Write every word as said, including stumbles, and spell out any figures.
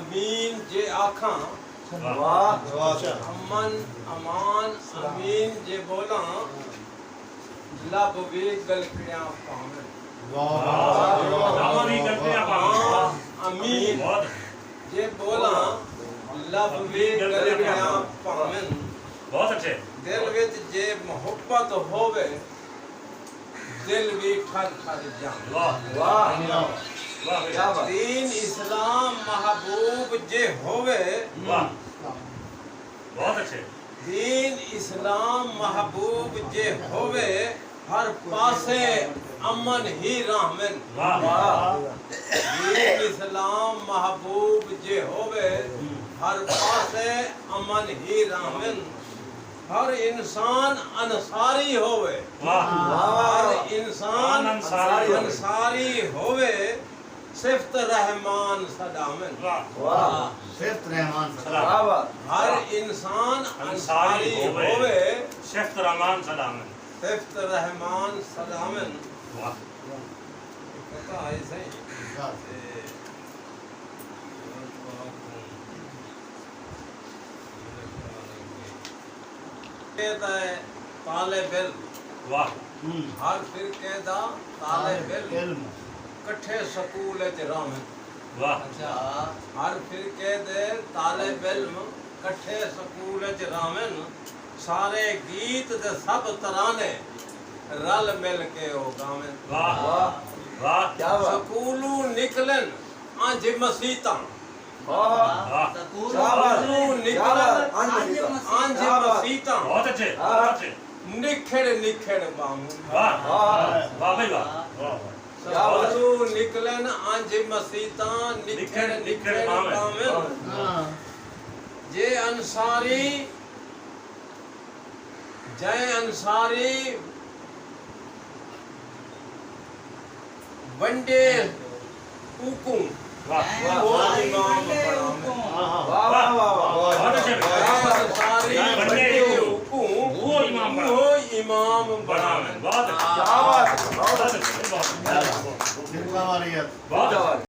امین جے آکھاں، واہ۔ امن امان امین جے ٻولاں، لب وی ڳلکڑیاں پاون۔ واہ۔ امن امین جے ٻولاں، لب وی ڳلکڑیاں پاون۔ بہت اچھے۔ دل وچ جے محبت ہووے، دل وی ٹھر ٹھر جاون۔ واہ۔ واہ۔ واہ۔ کیا بات۔ دین اسلام محبوب جے ہووے۔ واہ۔ بہت اچھے۔ دین اسلام محبوب جے ہووے، ہر پاسے امن ہی رہون۔ واہ۔ دین اسلام محبوب جے ہووے، ہر پاسے امن ہی رہون۔ ہر انسان انصاری ہووے۔ واہ۔ ہر انسان انصاری ہووے۔ انصاری ہووے، صفت رحمان سݙاون۔ واہ۔ واہ۔ صفت رحمان سݙاون۔ کیا بات۔ ہر انسان انصاری ہووے۔ صفت رحمان سݙاون۔ صفت رحمان سݙاون۔ واہ۔ پتہ ہے سائیں۔ ارشاد۔ تے فرقے دا طالب علم۔ واہ۔ ہر فرقے دا طالب علم۔ کٹھے سکول اچ رہون۔ واہ۔ اچھا۔ ہر فرقے دے طالب علم کٹھے سکول اچ رہون۔ سارے گیت تے سب ترانے رل مل کے او ڳاون۔ واہ۔ واہ۔ واہ۔ کیا بات۔ سکولوں نکلن انج مسیتاں۔ واہ۔ واہ۔ سکولوں نکلن انج مسیتاں۔ بہت اچھے، بہت اچھے۔ نکھڑ نکھڑ ٻاہون۔ واہ۔ واہ۔ واہ بھائی واہ۔ واہ۔ سکولوں نکلن انج مسیتاں، نکھڑ نکھڑ ٻاہون۔ جے انصاری جئیں انصاری ونڈے اوکوں، واہ۔ او امام بݨاون۔ واہ، واہ، واہ، واہ۔ بہت اچھے۔ جئیں انصاری ونڈے اوکوں، او امام بݨاون۔ بہت اچھے۔ کیا بات ہے۔ بہت اچھے۔ بہت اچھے۔ بہت اچھے۔